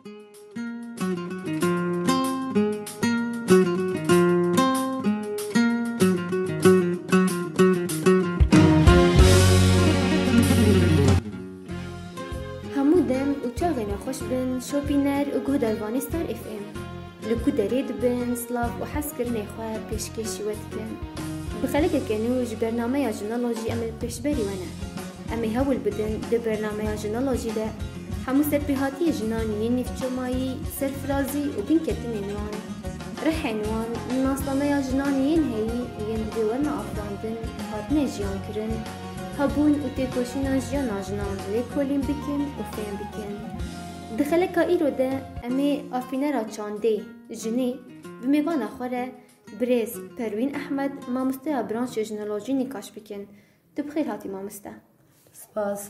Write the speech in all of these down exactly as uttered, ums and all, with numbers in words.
Hemû dem û çaxê nexweş bin şopîner û guhdarvanê Star F M. Li ku derê dibin, silav û hezkirinê xwe pêşkêşî we dikin. Bi xelekeke nû ji bernameya Jinolojî em li pêşberî we ne. Em ê hewl bidin di bernameya Jinolojî de hemû serpêhatiyê jinan yên nîvcomayî, serfirazî û binketinên wan, rihên wan, nasnameya jinan yên heyî yên divê werine afirandin, hatine jiyan kirin, hebûn û têkoşîna jiyana jinan lêkolîn bikin û fêm bikin. Di xeleka îro de em ê afînera çandê, jinê, bi mêvana xwe re birêz Perwîn Ehmed, mamosteya branşê jinolojî nîqaş bikin. Tu bi xêr hatî mamoste. Spas.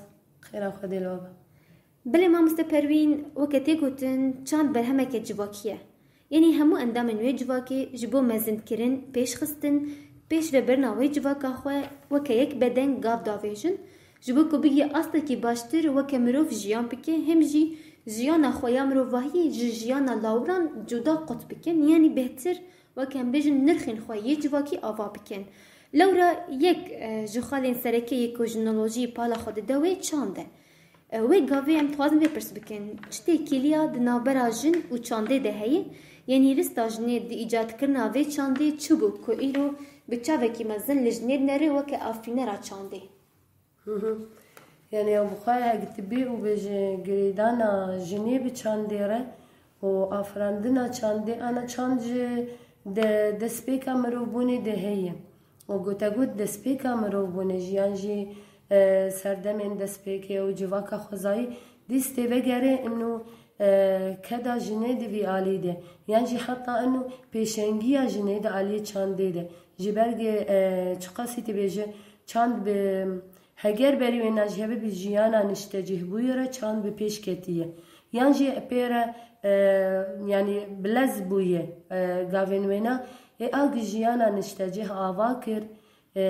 Xêra Xwedê li we be. Belê mamoste Perwîn, weke tê gotin, çand berhemeke civakî ye. Yanî hemû endamên wê civakê ji bo mezinkirin, pêşxistin, pêş ve birina wê civaka xwe weke yek beden gav davêjin, ji bo ku bigihî astekî baştir weke mirov jiyan bike, hem jî jiyana xwe ya mirovahiyê ji jiyana lawiran cuda qut bikin, yanî bêhtir, weke em bêjin, nirxên xwe yê civakî ava bikin. Lewra yek, e, ji xalên sereke yê ku jinolojî pala xwe dide wê çand e. E, wê gavê em dixwazin vê pirs bikin, çi têkiliya di navbera jin û çandê de heye? Yanî lista jinê di îcadkirina vê çandê çi bû ku îro bi çavekî mezin li jinê dinere weke afînera çandê? Hı hı. Yani ew bi xwe hek dibê û bêje girêdana jinê bi çandê re û afirandina çandê, ana çand ji de-, destpêka mirovbûnê de heye. Û gotegot destpêka mirovbûnê jiyan jî, e, serdemên destpêkê û civaka xwezayî dîs tê vegere ino, e, keda jinê di vî alî de. Yan jî heta ino pêşengiya jinê di aliyê çandê de. Ji ber ge, e, çiqasî dibêje çand bi Heger berî wêna jî hebe bi jiyana niştecihbûyê re çand bi pêş ketiye. Yan jî pê re, e, yanî bilez bûye, e, gavên wêna, ê a gi jiyana niştecih ava kir, e,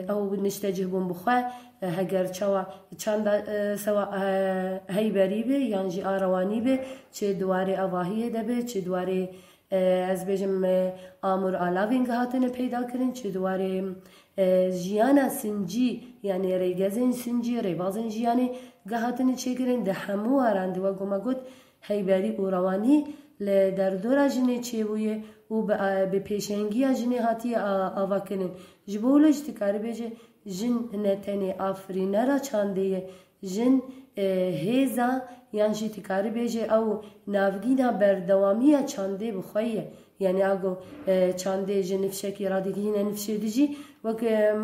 ew niştecih bûn bi xwe, e, heger çawa çanda, e, sewa, e, heyberî be, yan jî a rewanî be, çi di warê avahiyê de be, çi di warê E, ez bêjim, e, amûr alavên gihatine peyda kirin, çi di warê, e, jiyana sincî, yanî rêgezên sincî, rêbazên jiyanê gihatine çêkirin, di hemû waran de, wek ku me got, heyberî û rewanî li derdora jinê çêbûye û bi, e, bi pêşengiya jinê hatiye a-, avakirin. Ji bo wilo jî dikarî bêje, jin ne tenê afirînera çandê ye, Jin, e, hêza yan jî tu karî bêje ew navgîna berdewamiya çandê bi xwe ye. Yanî ago, e, çandê ji nifşekî radigihîne nifşê di jî, wek, e,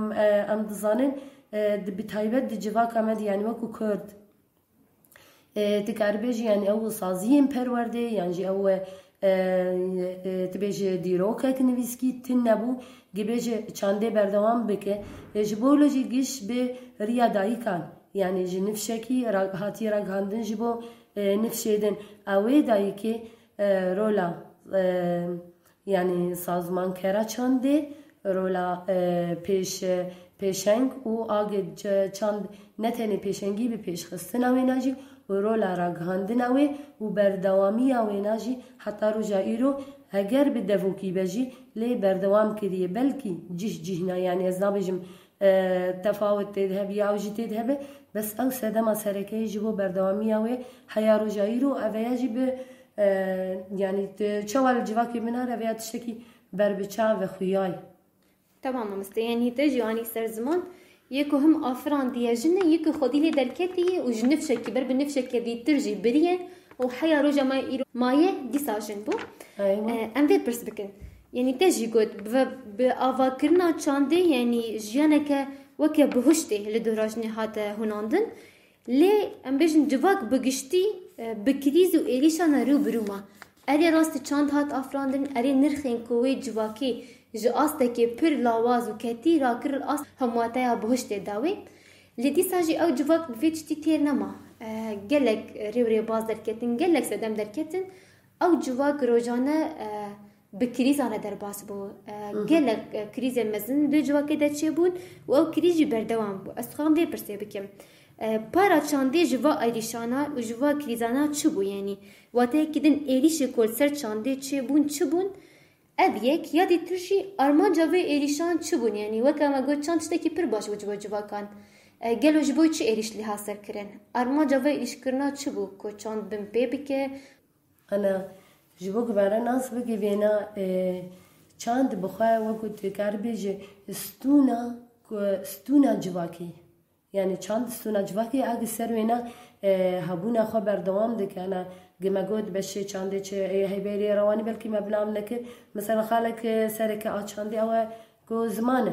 em dizanin, e, di, bi taybet di civaka me de, yanî wekî Kurd, e, tu karî bêjî, yanî ew saziyên perwerdê, yan jî ew, e, e, tu bêjî dîrokek nivîskî tune bû, gibêje çandê berdewam bike. E, ji bo wilo jî giş bi riya dayikan. Yanî ji nifşekî ra-, hatiye ragihandin ji bo, e, nifşê din. Ew ê dayikê, e, rola, e, yanî sazmankera çandê, rola, e, pêş-, pêşeng û agê ç-, çand ne tenê pêşengî bi pêşxistina wêna jî û rola ragihandina wê û berdewamiya wêna jî heta roja îro heger bi devokî be jî lê berdewam kiriye. Belkî cih cihna, yanî ez nabêjim e, tefawet tê de hebe, ya ew jî tê de hebe, bes ew sedema sereke ye ji bo berdewamiya wê heya roja îro, ev heya jî bi, e, yanî tu çawa li civakê binare, ev heya tiştekî berbiçav ve xuyay. Tamam mamoste, yanî te jî anî ser ziman, yê ku him afirandiye jin e, yê ku xwedî lê derketiye û ji nifşekî ber bi nifşeke dîtir jî biriye û heya roja me îro maye dîsa jin bû. Eywa. E, em vê pirs bikin. Yanî te jî got, bi, bi avakirina çandê, yanî jiyaneke weke bihuştê li dora jinê hate hunandin. Lê em bêjin civak bi giştî, e, bi krîz û êrîşan re rû bi rû ma. Erê rastî çand hat afirandin, erê nirxên ku wê civakê ji astekê pir lawaz û ketî rakir li ast hemwateya bihuştê dawê. Lê dîsa jî ew civak bi vê tiştî têr nema. E, gelek rê û rêbaz derketin, gelek sedem derketin. Ew civak rojane, e, bi krîzan re derbas bû. E, Hı hı. Gelek, e, krîzên mezin di civakê de çêbûn û ew krîz jî berdewam bû. Ez dixwazim vê pirsê bikim. E, para çandê ji va êrîşana û ji va krîzana çi bû? Yanî, wateyekî din êrîşê ku li ser çandê çêbûn çi bûn? Ev yek, ya dîtir jî armanca vê êrîşan çi bûn? Yanî, weke me got, çand tiştekî pir baş bû ji bo civakan. E, gelo ji bo çi êrîş li haser kirin? Armanca vê êrîşkirina çi bû ku çand bin pê bike? Ana, ji bo ku me re nas bike vêna, e, çand bi xwe wekû tu karibêjî stûna ku, stûna civakî. Yanî çand stûna civakê a gi ser wêna, e, hebûna xwe berdewam dike. Ana gi me got beşê çandê çi, e, heyberî rewanî belkî me bi nav nekir. Mesela xalek, e, sereke a çandê ew e ku ziman e.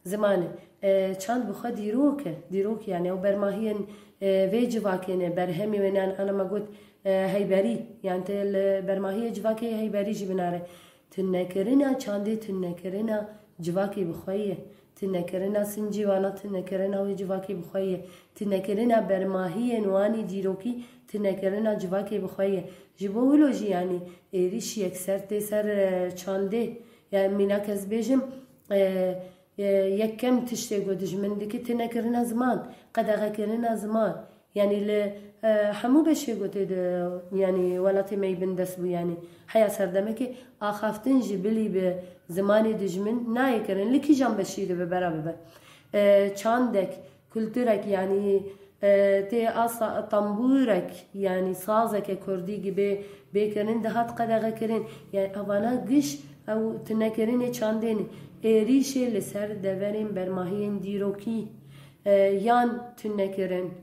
Ziman e. E, çand bi xwe dîrok e. Dîrok yanî ew bermahiyên, e, vê civakê ne. Berhemê wênan ana me got, e, heyberî. Yanî te li bermahiyê civakê heyberî jî binare. Tunekirina çandê tunekirina civakê bi xwe ye. Tunekirina sincê wana tunekirina wê civakê bi xwe ye. Tunekirina bermahiyên wanî dîrokî tunekirina civakê bi xwe ye. Ji bo wilo jî yanî êrîş yekser tê ser, e, çandê. Yanî mînak ez bêjim, e, e, yekem tiştê ku dijmin dike tunekirina ziman, qedexekirina ziman. Yanî li, e, hemû beşê gotê de, yanî welatê me yî bindest bû, yanî heya serdemekê axaftin ji bilî bi zimanê dijmin nayê kirin. Li kîjan beşî de bibe ra bibe. E, çandek, kulturek, yanî, e, tê asa tambûrek, yanî sazeke kurdî gibi bê kirin, dihat qedexe kirin. Yanî evana giş ew tunekirinê çandê ne. Êrîşê li ser deverên bermahiyên dîrokî, e, yan tunekirin.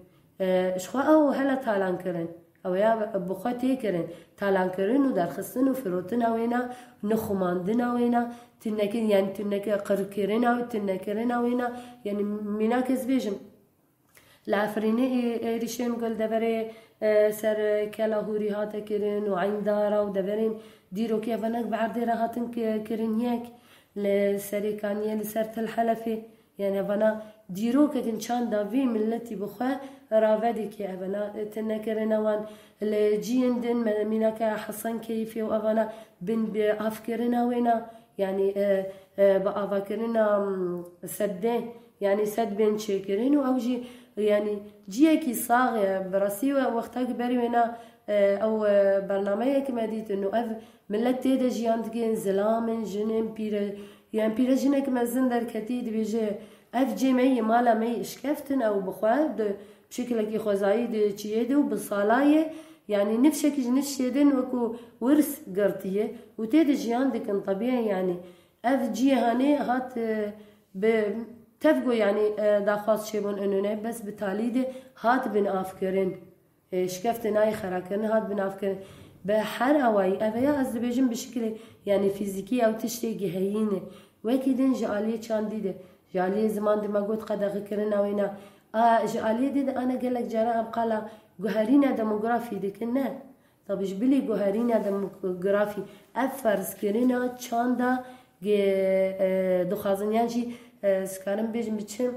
E, ji xwe ew hela talan kirin. Ew ya bi xwe tê kirin. Talan kirin û derxistin û firotina wêna, nixumandina wêna, tunekir-, yanî tuneke qirkirina wê, tunekirina wêna. Yanî mînak ez bêjim. Li Efrînê ê-, êrîşên ku li deverê, e, ser Kela Hûrî hate kirin û Eyndara û deverên dîrokî evenek bi erdê re hatin ki-, kirin yek. Li Serê Kaniyê, li ser Til Helefê. Yanî evana dîrokek in çanda vî miletî bi xwe rave dike. Evana, e, tunekirina wan li ciyên din, me-, mînaka Hesen Keyfê û evana bin bi avkirina wêna, yanî, e, e, bi avakirina, mm, sedê, yanî sed bên çêkirin û ew jî, yanî ciyekî sax e. Bi rastî we wexta ku berî wêna, e, ew, e, bernameyek me dîtin û ev Millet tê de jiyan dikin, zilam in, jin in, pîre-, yan pîrejinek mezin derketî, dibêje, ev cê me yê, mala me yê, işkeftin ew bi xwe, di, bi şekilekî xwezayî di çiyê de û bi sala ye, yanî nifşekî ji nifşê din wekû wirs girtiye û tê de jiyan dikin, tebî ye, yanî ev cîhanê hat, e, bi tevgo, yanî, e, daxwaz çêbûn, inûne bes bi talî de hat bin avkirin. E, şikeftin nayê xerakirin, hat binavkirin. Bi her awayî, ev ya ez dibêjim bi şikilê, yanî fîzîkî ew tiştê giheyî ne. Wekî din ji aliyê çandî de, ji aliyê ziman de me got qedexekirina wê ne. A, ji aliyê dî de ana gelek caran em qala guherîna demografî dikin, ne. Tabî ji bilî guherîna demografî, ev ferzkirina çanda ge-, e, dixwazin yan jî, e, ez karim bêjim bi çi?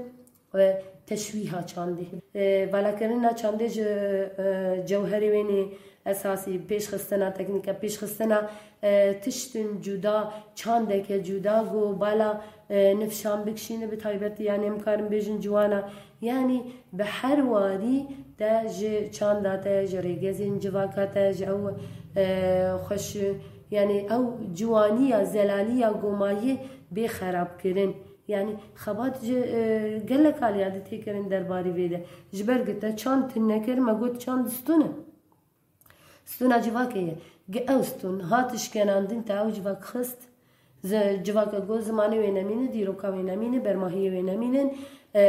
E, teşwîha çandê. E, valakirina çandê ji, e, cewherê wê nê esasî, pêşxistina teknîke, pêşxistina, e, tiştin cuda, çandeke cuda ku bala, e, nifşan bikişîne, bi taybetî, yanî em karin bêjin ciwana. Yanî bi her warî te ji çanda te, ji rêgezên civaka te, ji ew, e, xweş, yanî ew ciwaniya, zelaliya gomayî bê xerabkirin. Yanî xebat ji, e, gelek aliya di tê kirin derbarî vê de. Ji ber ku te çand tune kir, me got çand stûn e. Stûna civakê ye. Gi ew stûn hat şkenandin, te ew civak xist. Zi-, civaka got zimanê wê nemîne, dîroka wê nemîne, bermahiyê wê nemînin. E,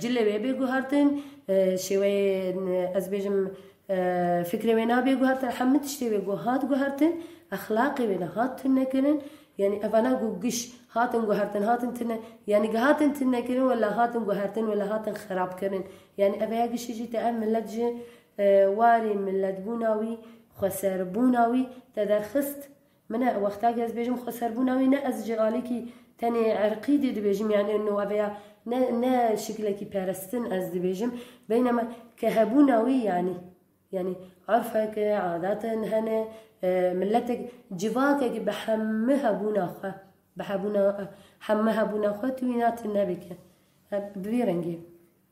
cilê wê bê guhertin, e, şêweyê, e, ez bêjim, e, fikrê wê nabê guhertin, hemû tiştê wê got hat guhertin, exlaqê wê ne hat tune kirin. Yanî evana ku giş hatin guhertin, hatin tune, yanî gi hatin tune kirin, wela hatin guhertin, wela hatin xerab kirin. Yanî ev ya gişî jî te ev millet ji, e, warê milletbûna wî, xweserbûna wî te derxist. Min e, wexta ku ez bêjim xweserbûna wî, ne ez ji alîkî tenê erqî dê dibêjim, yanî no ev ya ne, ne şikilekî perestin ez dibêjim. Beynema kehebûna wî yanî. Yanî, urfeke, adatin hene, e, miletek, civakek bi hemû hebûna xwe, bi hebûna, hemû hebûna xwe tu wîna tune bike. E, bi vî rengî.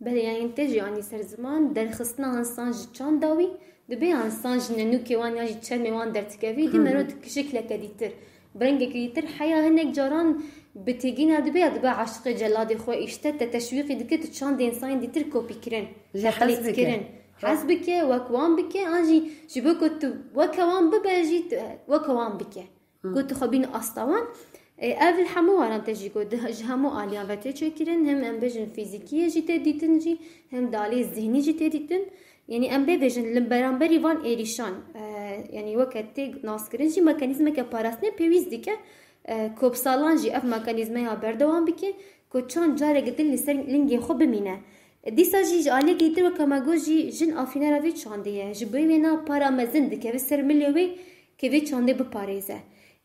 Belê, yanî te jî anî ser ziman, derxistina însan ji çanda wî, dibê însan ji nenûkê wan ya jî çermê wan derdikevî, dî mero dikişik leke dîtir. Bi rengekî dîtir heya hinek caran bi têgîna dibê ya dibe aşiqê celadê xwe, îşte te teşwîqî dike tu çandê însanên dîtir kopî kirin, Jê hez teqlîd bike. kirin. Ha. Hez bike, wek wan bike, an jî ji bo ku tu weke wan bibe jî tu weke wan bike. Ku tu xwe bîn asta wan. E, ev li hemû waran te jî got, di, ji hemû aliyan ve tê çêkirin, hem em bêjin fîzîkiyê jî tê dîtin jî, hem di aliyê zihnî jî tê dîtin. Yanî em bê bêjin li beramberî van êrîşan, e, yanî weke tê naskirin jî mekanîzmeke parastinê pêwîst dike, e, ku bi salan jî ev mekanîzmeya berdewam bike, ku çand careke din li ser lingê xwe bimîne. Dîsa jî ji aliyekî dîtir weke me got jî jin afînera vê çandê ye. Ji bo wêna para mezin dikeve ser milê wê ke vê çandê biparêze.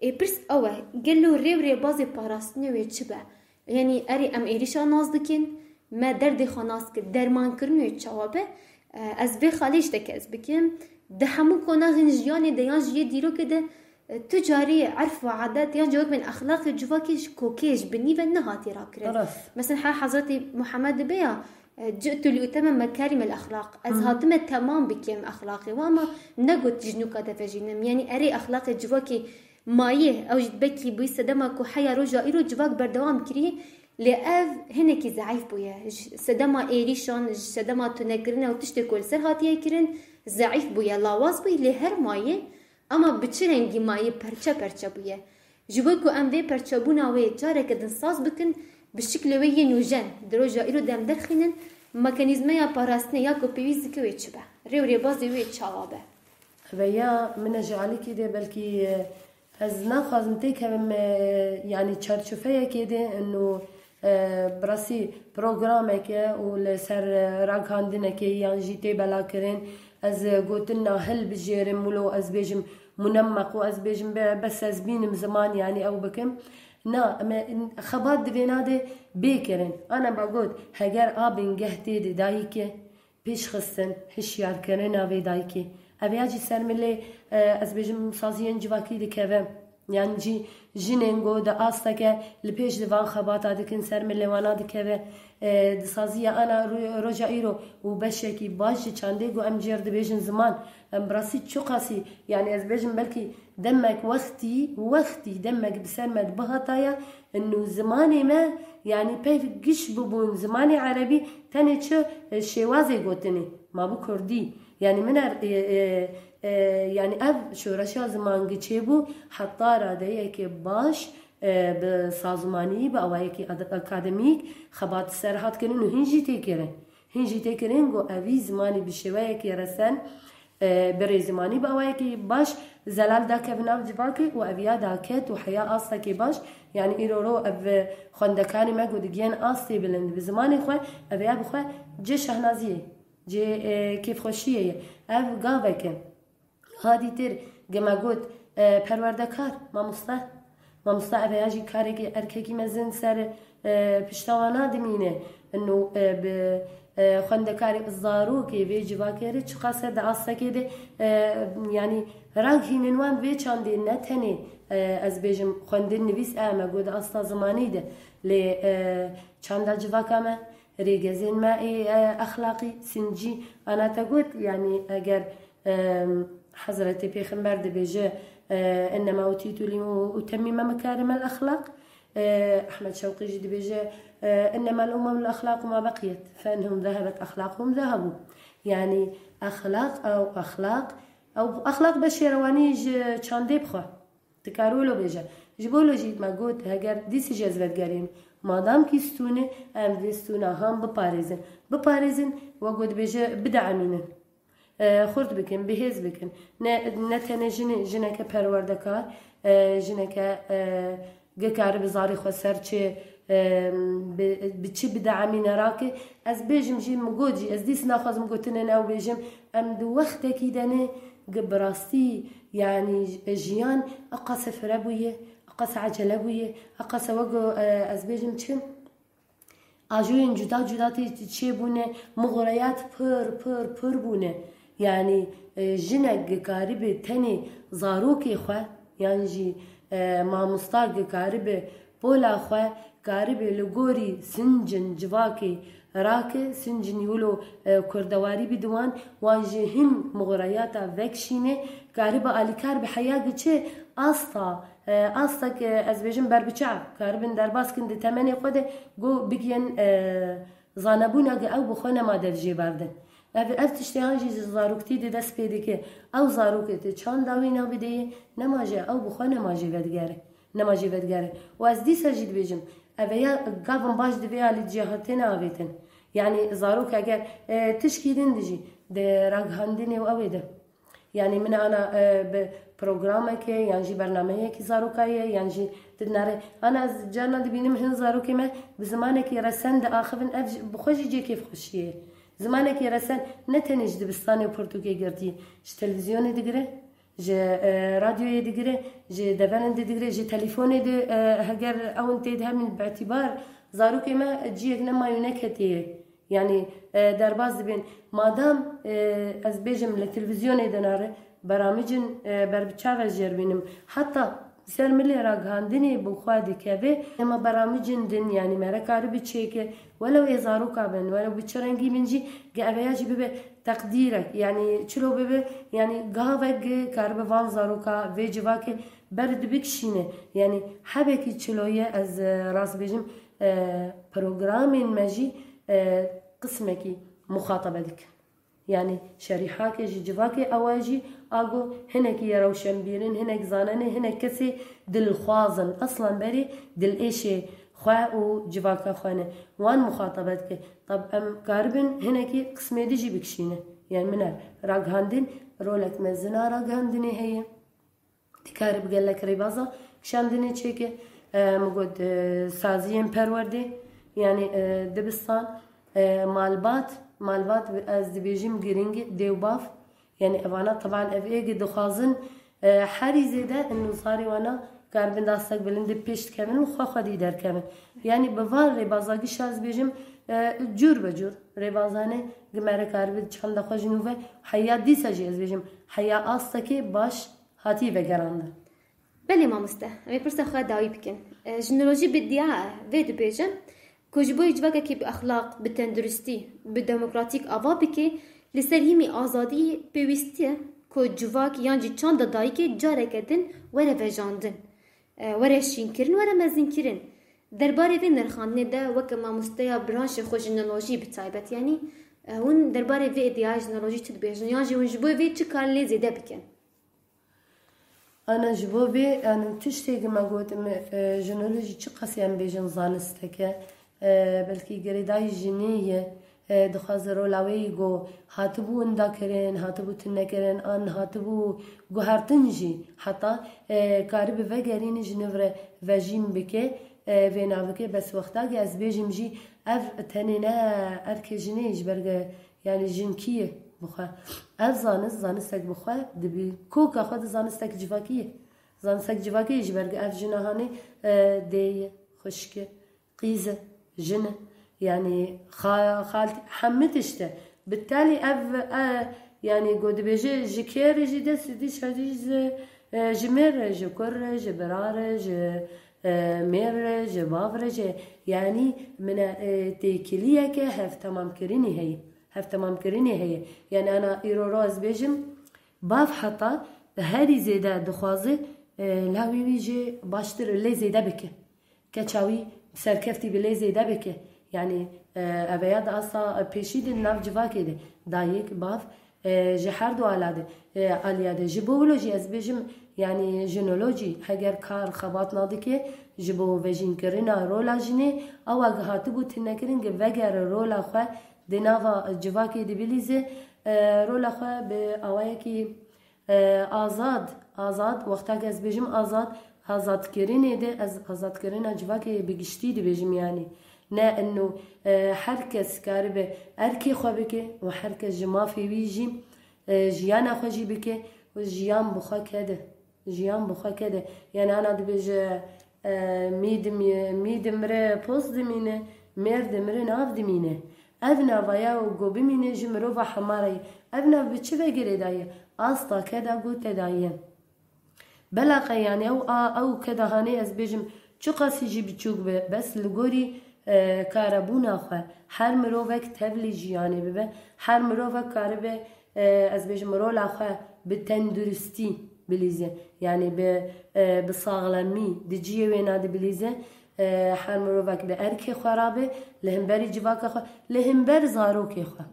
Ê pirs ew e, gelo rê û rêbazê parastinê wê çi be? Yanî erê em êrîşa nas dikin, me derdê xwe nas kir, dermankirin wê çawa be? E, ez vê xalê ji te hez bikim. Di hemû konaxên jiyanê de yan jî yê dîrokê de, e, tu carî erf û adet yan jî wek bên exlaqê civakê ji kokê, ji binî ve nehatiye rakirin. Rast. Mesela her Hezretî Muhammed dibe ya, e, "Ci'tu li utemmime mekarim el exlaq." Ez Hı. hatime temam bikim exlaqê we, ama negot ji nûka de vejînim. Yanî erê exlaqê civakê mayî, ew jî belkî bûyî sedema ku heya roja îro civak berdewam kirî, lê ev hinekî zeîf bûye. Ji sedema êrîşan, ji sedema tunekirina û tiştê ku li ser hatiye kirin, zeîf bûye, lawaz bûye, lê her mayî, ama bi çi rengî mayî perçe perçe bûye. Ji bo ku em vê perçebûna wê careke din saz bikin, bi şiklê wê yê nûjen di roja îro de em derxînin, mekanîzmeya parastinê ya ku pêwîst dike wê çi be? Rê û rêbazê wê çawa be? Ve ya min e ji alîkî de belkî, e, ez naxwazim têkevim, e, yanî çarçofeyekê de ino, e, bi rastî programeke û li ser, e, raghandinekê yan jî tê belakirin, ez, e, gotin nahil bijêrim, wilo ez bêjim munemmeq û ez bêjim be-, bes ez bînim ziman, yanî ew bikim. Na, me, xebat di vêna de bê kirin. Ana ba got, heger a bingeh tê de dayike, pêşxistin, hişyarkirina vê dayikê. Ev ya jî ser milê, e, ez bêjim saziyên civakî dikeve. Yan jî jinên ku di asteke li pêş di van xebata dikin ser milê wana dikeve. E, di saziya ana ro-, roja îro û beşekî baş ji çandê ku em jêr dibêjin ziman. Em bi rastî çiqasî, yanî ez bêjim belkî demek wextî, wextî demek bi ser me dibihataya, û zimanê me, yanî peyv giş bibûn zimanê erebî, tenê çi, e, şêwazê gotinê, ma bi kurdî. Yanî min er, e, e, e, yanî ev şoreşa zimangiçê bû, heta radeyeke baş, e, bi sazmanî, bi awayekî ad-, akademîk xebat ser hat kirin û hîn jî tê kirin. Hîn jî tê kirin ku evî zimanî bi şêweyekî resen, e, bi rêzimanî bi awayekî baş zelal dakeve nav civakê û ev ya daket û heya astekê baş, yanî îro ro ev xwendekarê me ku digihên astê bilind bi zimanê xwe, ev ya bi xwe cê şehnaziyê, cê, e, kêfxweşiyê ye. Ev gavek e. Hadî tir, ge me got, e, perwerdekar, mamoste. Mamoste ev ya jî karekî erkekî mezin ser, e, pişta wana dimîne. Ino, e, bi, e, xwendekarê zarokê vê civakê re çiqas e di astekê de, e, yanî raghînin wan vê çandê ne tenê, e, ez bêjim xwendin nivîs e, me got asta zimanî de. Lê, e, çanda civaka me, rêgezên me ê, e, exlaqî, sincî, ana te got, yanî eger Em, Hezretê Pêxember dibêje, e, "Innema utîtu li utemmime mekarimel exlaq." E, Ehmed Şewqî jî dibêje, e, "Innemel umemul exlaqu ma beqiyet, fe inhum zehebet exlaquhum zehebu." Yanî exlaq, ew exlaq, ew exlaq be şêrewanî ji çandê bixwe. Dikare wilo bêje. Ji bo wilo jî me got, heger dîsî jî ez vedigerînim. Madam kî stûne, em vê stûna han biparêzin. Biparêzin, wek ku dibêje, bideemînin. E, xurt bikin, bihêz bikin. Ne, ne tenê jinê, jineke perwerdekar, e, jineke, e, ge karibe zarê xwe ser çi, e, bi, bi çi bideemîne rake. Ez bêjim jî, min got jî, ez dîs naxwazim gotinên ew bêjim, em di wextekî de ne ge bi rastî, yanî j-, jiyan eqase fire bûye, eqase ecele bûye, eqase wek, e, ez bêjim çi? Ajoyên cuda cuda tê çêbûne, mixureyat pir, pir, pir bûne. Yanî, e, jinek gi karibe tenê zarokê xwe, yan jî, e, mamosta gi karibe pola xwe, karibe li gorî sincin civakê, Rake sincin wilo, e, kurdewarî bi diwan, wan ji hin muxreyata vekşîne, karibe alîkar bi heya giçe asta, e, asta ke ez bêjim berbiçav, karibin derbas kin di temenê xwe de, go bigiyên, e, zanebûna ke ew bi xwe nema dev jê berdin. Ev, ev tiştê han jî ji zaroktî de dest pê dike. Ew zarokê te çanda wî nabideyê, nema jê ew bi xwe nema jê vedigere. Nema jê vedigere. Û ez dîsa jî dibêjim, ev ya gavin baş di vê alî cihê têne avêtin. Yanî zarok eger, e, tişkî din dijî, di ragihandinê û ew ê de. Yanî min ana, e, bi programekê yan jî bernameyekî zarokayê yan jî dinare. Ana ez carna dibînim hin zarokê me bi zimanekî resen diaxivin, ev jî, bi xwe jî cê kêfxweşiyê. Zimanekî resen ne tenê ji dibistanê û pirtûkê girtî, ji televîzyonê digire, ji, e, radyoyê digire, ji deverên de digire, ji telîfonê de, e, heger ew in tê de hemin bi îtîbar, zarokê me ciyek nema û neketiye. Yanî, e, derbas dibên. Madam, e, ez bêjim li televîzyonê de nare, beramicin, e, berbiçav ez jê re bînim. Heta ser milê ragihandinê bi xwe dikeve, ema beramicin din, yanî mere karibi çêke, welew ê zaroka bin, welew bi çi rengî bin jî, ge eveya jî bibe teqdîrek, yanî çilo bibe, yanî gavek ge karibe van zaroka vê civakê ber dibikişîne. Yanî hebekî çilo ye, ez, e, rast bêjim, e, programên me jî, e, qismekî muxatabe dikin. Yanî şerîhake ji civakê ewa jî ago hinekî ye rewşenbîrin, hinek zanenê, hinek kesê dilxwazin. Eslan berê dilêşê xwe û civaka xwe ne. Wan muxatabe dike. Tab em karibin hinekî qismê di jî bikişîne. Yanî min e ragihandin rolek mezin a ragihandinê heye. Dikare bi gelek rêbaza kişandinê çêke. E, min got, e, saziyên perwerdê, yanî, e, dibistan, e, malbat, malbat ez dibêjim giring, dê û bav, yanî evana teban ev ê gi dixwazin, e, herî zêde nûsarê wana karibin dastek bilindê pêş dikevin û xwe xwedî derkevin. Yanî bi van rêbaza giş ez bêjim, e, cûr be cûr rêbazane gi mere karibin çanda xwe ji nû ve heya dîsa jî ez bêjim heya astekê baş hatiye vegerandin. Belê mamoste, em ê pirsa xwe dawî bikin. E, jinolojî bi diya vê dibêje ku ji bo civakekî bi exlaq, bi tenduristî, bi demokratîk ava bike, li ser hîmî azadiyê pêwîstî ye ku civak yan jî çanda dayikê careke din were vejandin, e, were şînkirin, were mezinkirin. Derbarê vê nirxandinê de weke mamosteya branşê xwe jinolojî bi taybet, yanî, e, hûn derbarê vê îdîaya jinolojî çi dibêjin? Yan jî hûn ji bo vê çi kar lê zêde bikin? Ana ji bo vê, yanî tiştê ki me got, me, e, jinolojî çiqas em bêjin zanistek e, e, belkî girêdayî jinê ye, e, dixwaze rola wê yî ku hatibû winda kirin, hatibû tune kirin, an hatibû guhertin jî, heta, e, karibe vegerîne ji nû re vejîn bike, e, vê navike, bes wexta ki ez bêjim jî ev tenê ne erkê jinê ye ji ber ge, yanî jinkî ye bi xwe. Ev zanist, zanistek bi xwe dibî. Koka xwe di zanistek civakî ye. Zanistek civakî ye ji ber ku ev jina hanê, e, dê ye, xwişk e, qîz e, jin e. Yanî xa-, xalt-, hemî tişt e. Bi telî ev, e, yanî ku dibêje ji kê re jî dest dî şerî ji, e, ji mêr re, ji kur re, ji bira re, ji, e, mêr re, ji bav re, ji, yanî min e, e, têkiliyeke hevtemamkirinê heye. Hevtemamkirinê heye. Yanî ana îro ro ez bêjim, bav heta herî zêde dixwaze, e, lawê wî jê baştir lê zêde bike. Keça wî serkeftî bi lê zêde bike. Yanî, e, eveya di asta pêşî de nav civakê de. Dayik, bav, e, ji her du ala de, e, aliya de. Ji bo wilo jî ez bêjim, yanî jinolojî heger kar xebat nadike, ji bo vejînkirina rola jinê, ewa gi hatibû tinekirin gi vegere rola xwe di nava civakê dibilîze, e, rola xwe bi awayekî, e, azad, azad, wexta ki ez bêjim azad, azadkirinê de, ez azadkirina civakê bi giştî dibêjim yanî. Ne ino, e, her kes karibe erkê xwe bike û her kes ji mafê wî jî, e, jiyana xwe jî bike û jiyan bi xwe kede. Jiyan bi xwe kede. Yanî ana dibêje, e, mî dimî-, mî dimire post dimîne, mêr dimire nav dimîne. Ev nava ya û go bimîne ji mirova hema re ye. Ev nav bi çi ve girêdayî? Asta keda go te daye. Belaqa yanî ew a, ew keda hanê ez bêjim çiqasî jî biçûk be, bes li gorî e, karebûna xwe. Her mirovek tevlî jiyanê bibe. Her mirovek karibe, e, ez bêjim, rola xwe bi tenduristî bilîze. Yanî bi, e, bi saxlemî di ciyê wêna de bilîze. E, her mirovek bi erkê xwe rabe, li hemberî civaka xwe, li hember zarokê xwe.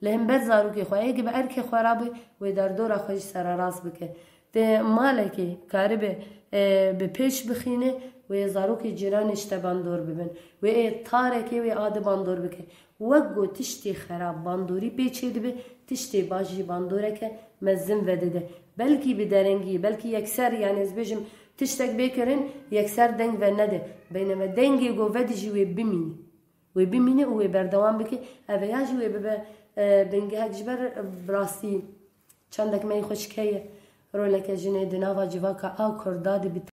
Li hember zarokê xwe, ê ki bi erkê xwe rabe, wê derdora xwe jî sererast bike. Di malekê karibe, e, bi pêş bixîne, wê zarokê cîranê ji te bandor bibin. Wê ê tarekê wê a di bandor bike. Wek got tiştê xerab bandorî pê çêdibe, tiştê baş jî bandoreke mezin vedide. Belkî bi derengî, belkî yekser, yanî ez bêjim tiştek bê kirin, yekser deng venede. Beyneme dengê ku vedijî wê bimîne. Wê bimîne û wê berdewam bike. Ev ya jî wê bibe, e, bingehek ji ber, e, bi rastî çendek me yê xweşik heye. Roleke jinê di nava civaka a Kurda de bi